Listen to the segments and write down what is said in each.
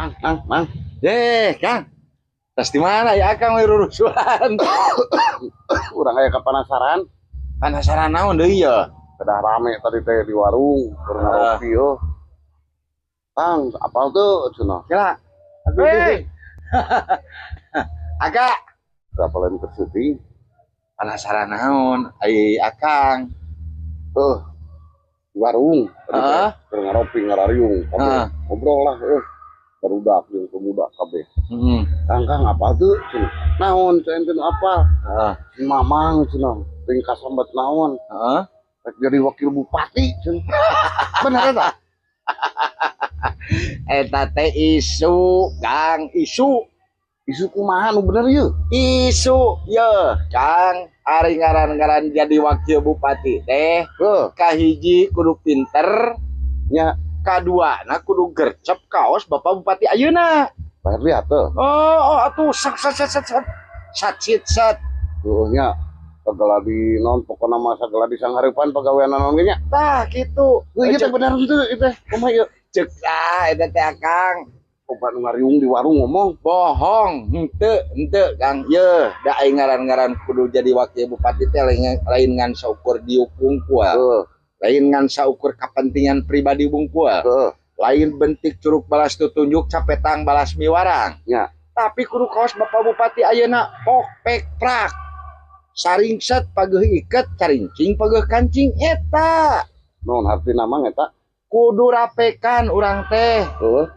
Mang, mang, mang. Eh, Kang. Tas di mana ya Akang we rurusuhan? Urang aya kapanasaran. Penasaran naon deui ya? Kedah rame tadi teh di warung, keur Ah. ngopi yo. Kang, apal tuh cenah? Kira. Hei. Agak Apal lain keur syuting. Penasaran naon? Ai Akang. Eh, di warung tadi teh Ah. keur ngaropi ngarariung kabeh. Ah. Ngobrol lah barudak jeung pemuda kabeh. Kang, Kang, apal tuh cenah? Naon cenah ente nu apal? Heeh. Si Mamang cenah, teuing kasambat naon? Heeh. Rek jadi wakil bupati cenah. Bener eta? Eta teh isu, Kang, isu. Isu kumaha nu bener ieu? Isu ye, Kang, ari ngaran-ngaran jadi wakil bupati teh Heuh, kahiji kudu pinter, nya kadua na kudu gercep kaos Bapak Bupati ayeuna. Lahir lihat tuh. Oh, atuh sat sat sat sat sat. Sat sit sat. Tuh nya segala di non pokokna mah segala di sanghareupan pagawean naon ge nya. Tah kitu. Heuh, ieu teh bener henteu ieu teh? Kumaha ieu? Cek ah eta teh Akang. Obat nu ngariung di warung ngomong. Bohong, henteu, henteu Kang. Ye, da aing ngaran-ngaran kudu jadi wakil bupati teh lain, lain ngan saukur diuk wungkul. Heuh, Lain ngan saukur kepentingan pribadi wungkul. Heuh. Lain bentik curug balas tutunjuk capetang balas miwarang. Nya. Tapi kudu kaos Bapak Bupati ayeuna pok pek prak. Saringset pageuh iket, carincing pageuh kancing eta. Naon hartina, Mang, eta? Kudu rapekan urang teh. Heuh.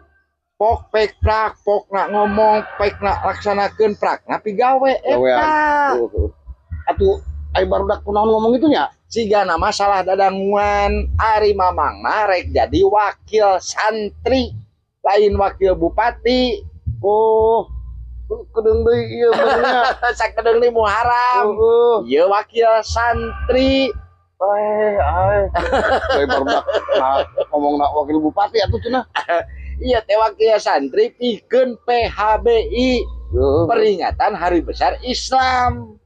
Pok pek prak, pokna ngomong, pekna laksanakeun, prakna pigawe Gawean. eta. Heuh, heuh. Atuh ai barudak kunaon ngomong itu nya? Siga nama salah dadanguan, ari Mamang mah rek jadi wakil santri, lain wakil bupati. Oh, kedeung deui ieu bener nya. Sakedeung di Muharram. Heeh. Ieu wakil santri. Eh, ai. Ai barudak nah, ngomong nak wakil bupati atuh cenah. Iya teh wakil santri pikeun PHBI, Heeh. peringatan Hari Besar Islam.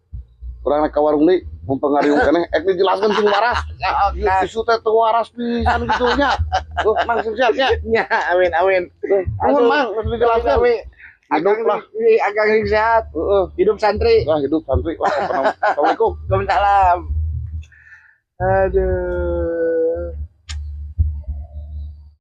Urang naik ka warung deui, mumpung ngariung keneh, ek dijelaskeun sing waras. Ieu isu teh teu waras pisan kitu nya. Tuh, Mang, sing sehat nya. Nya, amin amin. Nuhun, Mang, geus dijelaskeun. Amin. Hidup lah. Akang sing sehat. Heeh. Hidup santri. Wah, hidup santri. Wah, assalamualaikum. Waalaikumsalam. Aduh.